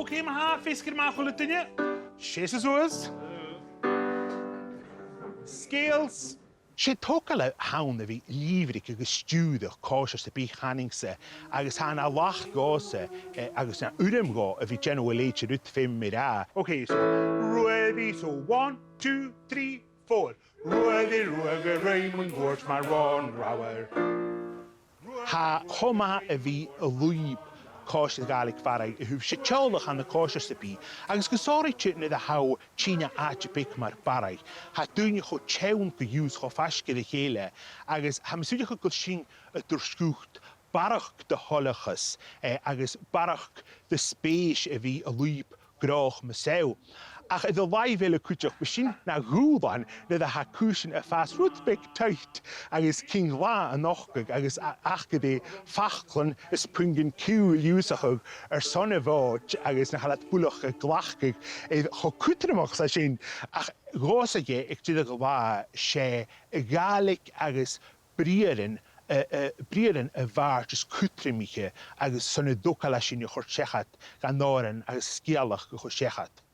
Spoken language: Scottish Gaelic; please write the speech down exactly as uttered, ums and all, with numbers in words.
Cò ma-thà, feasgar math a h-uile duine. Seas suas. Sgeulachd. 'S e togalach a th' ann a bhith a' lìbhrigeadh agus a' stiùireadh còisir sam bith, chanainn-sa, agus tha e na làthair dhòmhsa, eh, agus na urram dhomh a bhith a' dèanamh a leithid rud feumaidh mi ràdh. Okay, so, ruairidh, so one, two, three, four. Ruairidh, ruairidh, ruairidh mun cuairt mar ròn reamhar. Tha e cho math a bhith a' lùib còisir Ghàidhlig Bharraigh a thaobh 's e teaghlach ann an còisir sam bith, agus gu sònraichte nuair a tha thu a' tighinn à àite beag mar Barraigh. Tha daoine cho teann co-dhiù 's cho faisg air a chèile, agus tha mi a' smaoineachadh gu bheil sin a' toirt dhut barrachd de thoileachas, eh, agus barrachd de spèis a bhith a' lùib gnothach mhòr. Ach air an làimh eile cuideachd, bidh sin na dhùbhlan nuair a tha cùisean a' fàs rud beag tight agus cion latha a' nochdadh agus a-, aca de faclan is puingean-ciùil ionnsachadh airson a' Mhòid agus nach eil iad buileach a' glacadh air cho cudromach 's a tha sin. Ach dhòmhsa aig deireadh an latha, 's e a' Ghàidhlig agus briathran, eh, eh, briathran a' bhàird as cudromaiche agus 's ann an togalach sin a chur seachad, dhan òran agus sgeulachd a chur seachad.